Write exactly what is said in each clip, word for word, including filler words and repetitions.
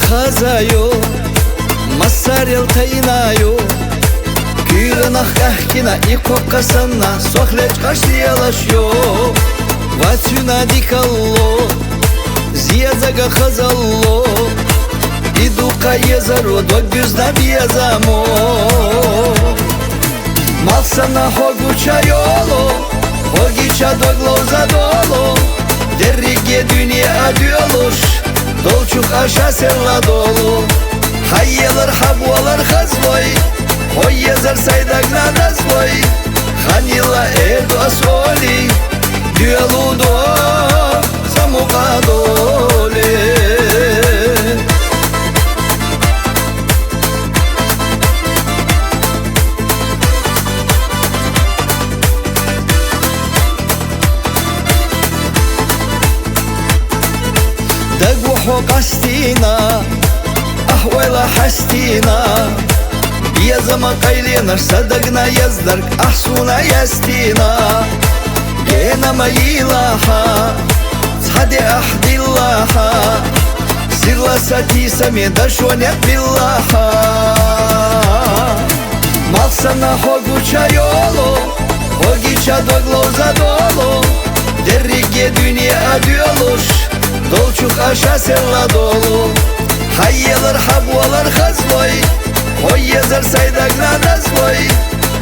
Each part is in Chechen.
хаза йо, массарел тайна йо. Куьйранах къаьхкина и кхокха санна, сох лечкъаш лелаш йо. Ва цуьна дикалло, зиязага хазалло. И дукха езаро дог гуьзна безамо. Малх санна хьо гучайоло, хьо гича дог ловзадоло. Дерриге дуьнья а дуьлуш, долчух аша серладолу. Хьай елар хьабвалар хазлой, хьо езар сай дагна дазлой. Ханила эрду ас оли, дуьлу до, самукъадоле. Дагу хьо къастийна, ахь ойла хьастийна. Езама къайленаш са дагна ездарг ахь суна ястийна. Гена ма йилахьа, цхьаде ахь диллахьа. Сирла сатийса ме дашоне биллахьа. Малх санна хьо гучайоло, хьо гича дог ловзадолу. Дерриге дуьнья а дуьлуш, долчух аша серладолу. Хьай елар хьабвалар хазлой, хьо езар сай дагна дазлой.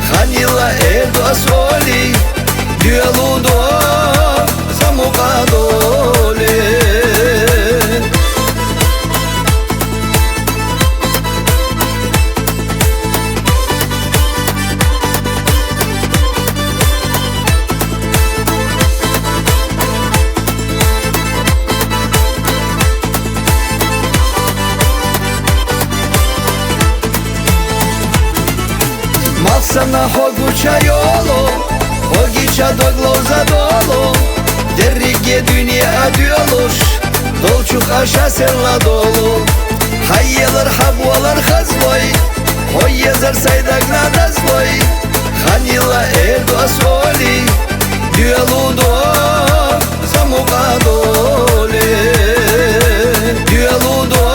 Ханила эрду ас оли, дуьлу до, самукъадоле. Малх санна хьо гучайоло, хьо гича дог ловзадолу. Дерриге дуьнья а дуьлуш, долчух аша серладолу. Хьай елар хьабвалар хазлой, хьо езар сай дагна дазлой. Ханила эрду ас оли, дуьлу до, самукъадоле. Дуьлу до,